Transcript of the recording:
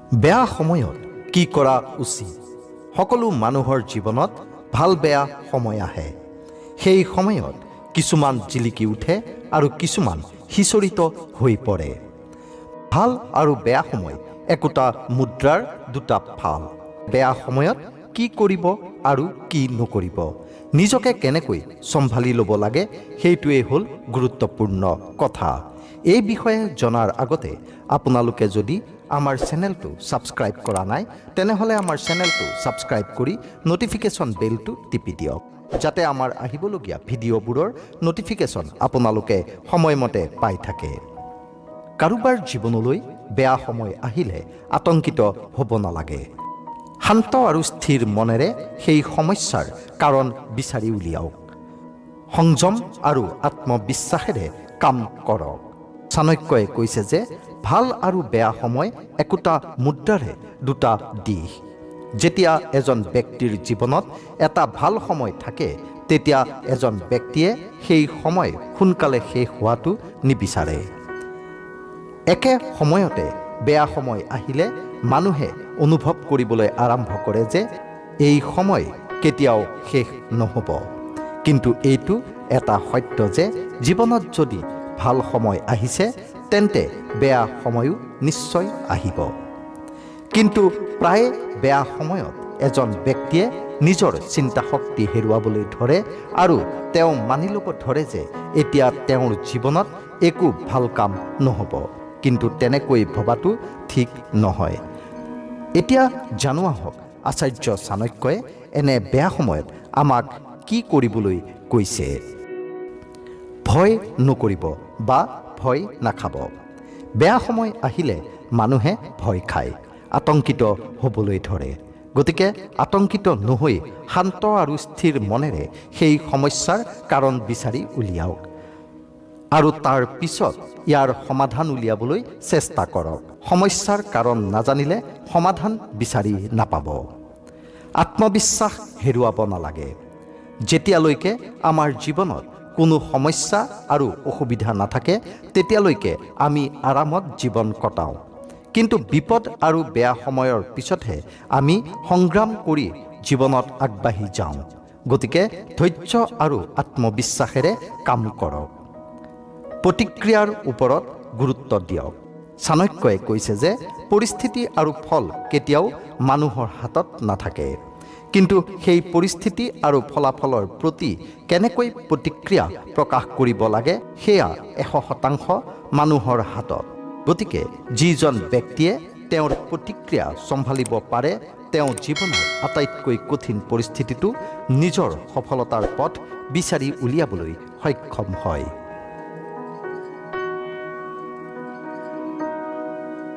বেয়া সময়ত কি কৰা উচিত? সকলো মানুহৰ জীৱনত ভাল বেয়া সময় আহে। সেই সময়ত কিছুমান জিলিকি উঠে আৰু কিছুমান সিঁচৰিত হৈ পৰে। ভাল আৰু বেয়া সময় একোটা মুদ্ৰাৰ দুটা ফাল। বেয়া সময়ত কি কৰিব আৰু কি নকৰিব, নিজকে কেনেকৈ চম্ভালি ল'ব লাগে, সেইটোৱেই হ'ল গুৰুত্বপূৰ্ণ কথা। এই বিষয়ে জনাৰ আগতে আপোনালোকে যদি আমাৰ চেনেলটো ছাবস্ক্ৰাইব কৰা নাই, তেনেহ'লে আমাৰ চেনেলটো ছাবস্ক্ৰাইব কৰি ন'টিফিকেশ্যন বেলটো টিপি দিয়ক, যাতে আমাৰ আহিবলগীয়া ভিডিঅ'বোৰৰ ন'টিফিকেশ্যন আপোনালোকে সময়মতে পাই থাকে। কাৰোবাৰ জীৱনলৈ বেয়া সময় আহিলে আতংকিত হ'ব নালাগে। শান্ত আৰু স্থিৰ মনেৰে সেই সমস্যাৰ কাৰণ বিচাৰি উলিয়াওক। সংযম আৰু আত্মবিশ্বাসেৰে কাম কৰক। চাণক্যই কৈছে যে ভাল আৰু বেয়া সময় একোটা মুদ্ৰাৰে দুটা দিশ। যেতিয়া এজন ব্যক্তিৰ জীৱনত এটা ভাল সময় থাকে, তেতিয়া এজন ব্যক্তিয়ে সেই সময় সোনকালে শেষ হোৱাটো নিবিচাৰে। একে সময়তে বেয়া সময় আহিলে মানুহে অনুভৱ কৰিবলৈ আৰম্ভ কৰে যে এই সময় কেতিয়াও শেষ নহ'ব। কিন্তু এইটো এটা সত্য যে জীৱনত যদি ভাল সময় আহিছে, তেন্তে বেয়া সময়ো নিশ্চয় আহিব। কিন্তু প্ৰায়ে বেয়া সময়ত এজন ব্যক্তিয়ে নিজৰ চিন্তাশক্তি হেৰুৱাবলৈ ধৰে আৰু তেওঁ মানি ল'ব ধৰে যে এতিয়া তেওঁৰ জীৱনত একো ভাল কাম নহ'ব। কিন্তু তেনেকৈ ভবাটো ঠিক নহয়। এতিয়া জানো আহক, আচাৰ্য চাণক্যই এনে বেয়া সময়ত আমাক কি কৰিবলৈ কৈছে। ভয় নকৰিব বা ভয় নাখাব। বেয়া সময় আহিলে মানুহে ভয় খায়, আতংকিত হ'বলৈ ধৰে। গতিকে আতংকিত নহৈ শান্ত আৰু স্থিৰ মনেৰে সেই সমস্যাৰ কাৰণ বিচাৰি উলিয়াওক আৰু তাৰ পিছত ইয়াৰ সমাধান উলিয়াবলৈ চেষ্টা কৰক। সমস্যাৰ কাৰণ নাজানিলে সমাধান বিচাৰি নাপাব। আত্মবিশ্বাস হেৰুৱাব নালাগে। যেতিয়ালৈকে আমাৰ জীৱনত কোনো সমস্যা আৰু অসুবিধা নাথাকে, তেতিয়ালৈকে আমি আৰামত জীৱন কটাওঁ। কিন্তু বিপদ আৰু বেয়া সময়ৰ পিছতহে আমি সংগ্ৰাম কৰি জীৱনত আগবাঢ়ি যাওঁ। গতিকে ধৈৰ্য আৰু আত্মবিশ্বাসেৰে কাম কৰক। প্ৰতিক্ৰিয়াৰ ওপৰত গুৰুত্ব দিয়ক। চাণক্যই কৈছে যে পৰিস্থিতি আৰু ফল কেতিয়াও মানুহৰ হাতত নাথাকে, কিন্তু সেই পৰিস্থিতি আৰু ফলাফলৰ প্ৰতি কেনেকৈ প্ৰতিক্ৰিয়া প্ৰকাশ কৰিব লাগে, সেয়া 100% মানুহৰ হাতত। গতিকে যিজন ব্যক্তিয়ে তেওঁৰ প্ৰতিক্ৰিয়া চম্ভালিব পাৰে, তেওঁ জীৱনৰ আটাইতকৈ কঠিন পৰিস্থিতিতো নিজৰ সফলতাৰ পথ বিচাৰি উলিয়াবলৈ সক্ষম হয়।